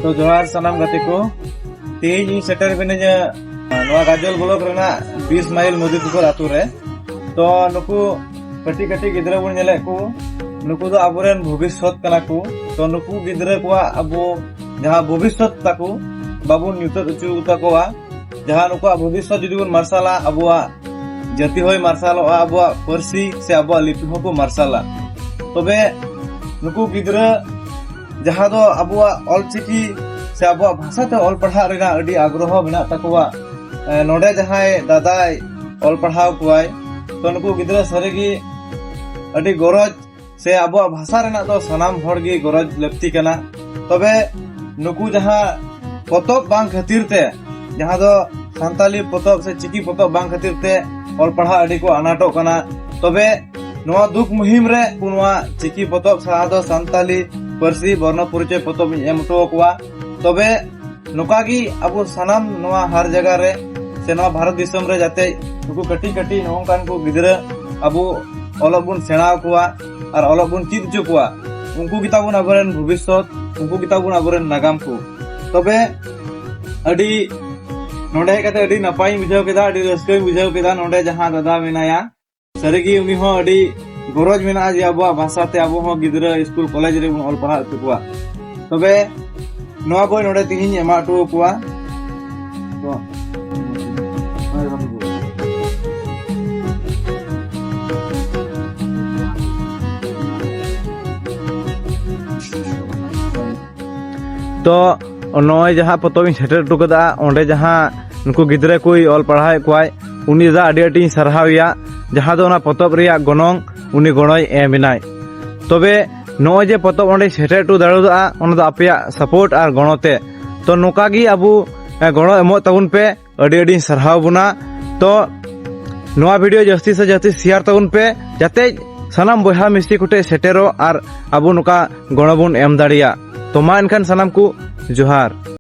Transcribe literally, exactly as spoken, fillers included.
ᱛᱚ ᱡᱚᱦᱟᱨ ᱥᱟᱱᱟᱢ ᱜᱟᱛᱮ ᱠᱚ, ᱛᱮᱦᱮᱧ ᱤᱧ ᱥᱮᱴᱮᱨ ᱢᱤᱱᱟᱹᱧᱟ ᱱᱚᱣᱟ ᱜᱟᱡᱚᱞ ᱵᱞᱚᱠ ᱨᱮᱱᱟᱜ ᱵᱤᱥ ᱢᱟᱭᱤᱞ ᱢᱚᱫᱤᱯᱩᱠᱩᱨ ᱟᱛᱳ ᱨᱮ᱾ ᱛᱚ ᱱᱩᱠᱩ ᱠᱟᱹᱴᱤᱡ ᱠᱟᱹᱴᱤᱡ ᱜᱤᱫᱽᱨᱟᱹ ᱵᱚᱱ ᱧᱮᱞᱮᱫ ᱠᱚ, ᱱᱩᱠᱩ ᱫᱚ ᱟᱵᱚᱨᱮᱱ ᱵᱷᱚᱵᱤᱥᱥᱚᱛ ᱠᱟᱱᱟ ᱠᱚ᱾ ᱛᱚ ᱱᱩᱠᱩ ᱜᱤᱫᱽᱨᱟᱹ ᱠᱚᱣᱟᱜ ᱟᱵᱚ ᱡᱟᱦᱟᱸ ᱵᱷᱚᱵᱤᱥᱥᱚᱛ ᱛᱟᱠᱚ ᱵᱟᱵᱚᱱ ᱧᱩᱛᱟᱹᱛ ᱦᱚᱪᱚ ᱛᱟᱠᱚᱣᱟ, ᱡᱟᱦᱟᱸ ᱱᱩᱠᱩᱣᱟᱜ ᱵᱷᱚᱵᱤᱥᱥᱚᱛ ᱡᱩᱫᱤ ᱵᱚᱱ ᱢᱟᱨᱥᱟᱞᱟ, ᱟᱵᱚᱣᱟᱜ ᱡᱟᱹᱛᱤ ᱦᱚᱸᱭ ᱢᱟᱨᱥᱟᱞᱚᱜᱼᱟ, ᱟᱵᱚᱣᱟᱜ ᱯᱟᱹᱨᱥᱤ ᱥᱮ ᱟᱵᱚᱣᱟᱜ ᱞᱤᱯᱤ ᱦᱚᱸᱠᱚ ᱢᱟᱨᱥᱟᱞᱟ᱾ ᱛᱚᱵᱮ ᱱᱩᱠᱩ ᱜᱤᱫᱽᱨᱟᱹ ᱡᱟᱦᱟᱸ ᱫᱚ ᱟᱵᱚᱣᱟᱜ ᱚᱞᱪᱤᱠᱤ ᱥᱮ ᱟᱵᱚᱣᱟᱜ ᱵᱷᱟᱥᱟᱛᱮ ᱚᱞ ᱯᱟᱲᱦᱟᱜ ᱨᱮᱱᱟᱜ ᱟᱹᱰᱤ ᱟᱜᱽᱨᱚᱦᱚ ᱢᱮᱱᱟᱜ ᱛᱟᱠᱚᱣᱟ, ᱮ, ᱱᱚᱰᱮ ᱡᱟᱦᱟᱸᱭ ᱫᱟᱫᱟᱭ ᱚᱞ ᱯᱟᱲᱦᱟᱣ ᱠᱚᱣᱟᱭ, ᱛᱚ ᱱᱩᱠᱩ ᱜᱤᱫᱽᱨᱟᱹ ᱥᱟᱹᱨᱤᱜᱮ ᱟᱹᱰᱤ ᱜᱚᱨᱚᱡᱽ ᱥᱮ ᱟᱵᱚᱣᱟᱜ ᱵᱷᱟᱥᱟ ᱨᱮᱱᱟᱜ ᱫᱚ ᱥᱟᱱᱟᱢ ᱦᱚᱲ ᱜᱮ ᱜᱚᱨᱚᱡᱽ ᱞᱟᱹᱠᱛᱤ ᱠᱟᱱᱟ᱾ ᱛᱚᱵᱮ ᱱᱩᱠᱩ ᱡᱟᱦᱟᱸ ᱯᱚᱛᱚᱵ ᱵᱟᱝ ᱠᱷᱟᱹᱛᱤᱨ ᱛᱮ, ᱡᱟᱦᱟᱸ ᱫᱚ ᱥᱟᱱᱛᱟᱞᱤ ᱯᱚᱛᱚᱵ ᱥᱮ ᱪᱤᱠᱤ ᱯᱚᱛᱚᱵ ᱵᱟᱝ ᱠᱷᱟᱹᱛᱤᱨ ᱛᱮ ᱚᱞ ᱯᱟᱲᱦᱟᱣ ᱟᱹᱰᱤ ᱠᱚ ᱟᱱᱟᱴᱚᱜ ᱠᱟᱱᱟ, ᱛᱚᱵᱮ ᱱᱚᱣᱟ ᱫᱩᱠ ᱢᱩᱦᱤᱢ ᱨᱮ ᱱᱚᱣᱟ ᱪᱤᱠᱤ ᱯᱚᱛᱚᱵ ᱥᱟᱶ ᱫᱚ ᱥᱟᱱᱛᱟᱞᱤ ᱯᱟᱹᱨᱥᱤ ᱵᱚᱨᱱᱚ ᱯᱚᱨᱤᱪᱚᱭ ᱯᱚᱛᱚᱵ ᱤᱧ ᱮᱢ ᱦᱚᱴᱚ ᱟᱠᱚᱣᱟ᱾ ᱛᱚᱵᱮ ᱱᱚᱝᱠᱟ ᱜᱮ ᱟᱵᱚ ᱥᱟᱱᱟᱢ ᱱᱚᱣᱟ ᱦᱟᱨ ᱡᱟᱭᱜᱟ ᱨᱮ ᱥᱮ ᱱᱚᱣᱟ ᱵᱷᱟᱨᱚᱛ ᱫᱤᱥᱚᱢ ᱨᱮ ᱡᱟᱛᱮ ᱱᱩᱠᱩ ᱠᱟᱹᱴᱤᱡ ᱠᱟᱹᱴᱤᱡ ᱱᱚᱜᱼᱚ ᱱᱚᱝᱠᱟᱱ ᱠᱚ ᱜᱤᱫᱽᱨᱟᱹ ᱟᱵᱚ ᱚᱞᱚᱜ ᱵᱚᱱ ᱥᱮᱬᱟ ᱟᱠᱚᱣᱟ ᱟᱨ ᱚᱞᱚᱜ ᱵᱚᱱ ᱪᱮᱫ ᱦᱚᱪᱚ ᱠᱚᱣᱟ᱾ ᱩᱱᱠᱩ ᱜᱮᱛᱟᱵᱚᱱ ᱟᱵᱚᱨᱮᱱ ᱵᱷᱚᱵᱤᱥᱥᱚᱛ, ᱩᱱᱠᱩ ᱜᱮᱛᱟᱵᱚᱱ ᱟᱵᱚᱨᱮᱱ ᱱᱟᱜᱟᱢ ᱠᱚ᱾ ᱛᱚᱵᱮ ᱟᱹᱰᱤ ᱱᱚᱰᱮ ᱦᱮᱡ ᱠᱟᱛᱮ ᱟᱹᱰᱤ ᱱᱟᱯᱟᱭᱤᱧ ᱵᱩᱡᱷᱟᱹᱣ ᱠᱮᱫᱟ, ᱟᱹᱰᱤ ᱨᱟᱹᱥᱠᱟᱹᱧ ᱵᱩᱡᱷᱟᱹᱣ ᱠᱮᱫᱟ᱾ ᱱᱚᱰᱮ ᱡᱟᱦᱟᱸ ᱫᱟᱫᱟ ᱢᱮᱱᱟᱭᱟ, ᱥᱟᱹᱨᱤᱜᱮ ᱩᱱᱤ ᱦᱚᱸ ᱟᱹᱰᱤ ᱜᱚᱨᱚᱡᱽ ᱢᱮᱱᱟᱜᱼᱟ ᱡᱮ ᱟᱵᱚᱣᱟᱜ ᱵᱷᱟᱥᱟ ᱛᱮ ᱟᱵᱚ ᱦᱚᱸ ᱜᱤᱫᱽᱨᱟᱹ ᱥᱠᱩᱞ ᱠᱚᱞᱮᱡᱽ ᱨᱮᱵᱚᱱ ᱚᱞ ᱯᱟᱲᱦᱟᱣ ᱦᱚᱪᱚ ᱠᱚᱣᱟ᱾ ᱛᱚᱵᱮ ᱱᱚᱣᱟ ᱵᱳᱭ ᱱᱚᱰᱮ ᱛᱮᱦᱮᱧ ᱮᱢᱟ ᱦᱚᱴᱚ ᱟᱠᱚᱣᱟ᱾ ᱛᱚ, ᱛᱚ ᱱᱚᱜᱼᱚᱭ ᱡᱟᱦᱟᱸ ᱯᱚᱛᱚᱵ ᱤᱧ ᱥᱮᱴᱮᱨ ᱦᱚᱴᱚ ᱠᱟᱫᱟ, ᱚᱸᱰᱮ ᱡᱟᱦᱟᱸ ᱱᱩᱠᱩ ᱜᱤᱫᱽᱨᱟᱹ ᱠᱚᱭ ᱚᱞ ᱯᱟᱲᱦᱟᱣᱮᱫ ᱠᱚᱣᱟᱭ, ᱩᱱᱤ ᱫᱚ ᱟᱹᱰᱤ ᱟᱹᱰᱤᱧ ᱥᱟᱨᱦᱟᱣᱮᱭᱟ, ᱡᱟᱦᱟᱸ ᱫᱚ ᱚᱱᱟ ᱯᱚᱛᱚᱵ ᱨᱮᱭᱟᱜ ᱜᱚᱱᱚᱝ ᱩᱱᱤ ᱜᱚᱲᱚᱭ ᱮᱢ ᱮᱱᱟᱭ᱾ ᱛᱚᱵᱮ ᱱᱚᱜᱼᱚᱭ ᱡᱮ ᱯᱚᱛᱚᱵ ᱚᱸᱰᱮᱧ ᱥᱮᱴᱮᱨ ᱦᱚᱴᱚ ᱫᱟᱲᱮᱭᱟᱫᱟ, ᱚᱱᱟ ᱫᱚ ᱟᱯᱮᱭᱟᱜ ᱥᱟᱯᱳᱨᱴ ᱟᱨ ᱜᱚᱲᱚ ᱛᱮ᱾ ᱛᱚ ᱱᱚᱝᱠᱟ ᱜᱮ ᱟᱵᱚ, ᱮ, ᱜᱚᱲᱚ ᱮᱢᱚᱜ ᱛᱟᱵᱚᱱ ᱯᱮ, ᱟᱹᱰᱤ ᱟᱹᱰᱤᱧ ᱥᱟᱨᱦᱟᱣ ᱵᱚᱱᱟ᱾ ᱛᱚ ᱱᱚᱣᱟ ᱵᱷᱤᱰᱤᱭᱳ ᱡᱟᱹᱥᱛᱤ ᱥᱮ ᱡᱟᱹᱥᱛᱤ ᱥᱮᱭᱟᱨ ᱛᱟᱵᱚᱱ ᱯᱮ, ᱡᱟᱛᱮ ᱥᱟᱱᱟᱢ ᱵᱚᱭᱦᱟ ᱢᱤᱥᱤ ᱠᱚᱴᱷᱮᱱ ᱥᱮᱴᱮᱨᱚᱜ ᱟᱨ ᱟᱵᱚ ᱱᱚᱝᱠᱟ ᱜᱚᱲᱚ ᱵᱚᱱ ᱮᱢ ᱫᱟᱲᱮᱭᱟᱜ᱾ ᱛᱚ ᱢᱟ ᱮᱱᱠᱷᱟᱱ ᱥᱟᱱᱟᱢ ᱠᱚ ᱡᱚᱦᱟᱨ᱾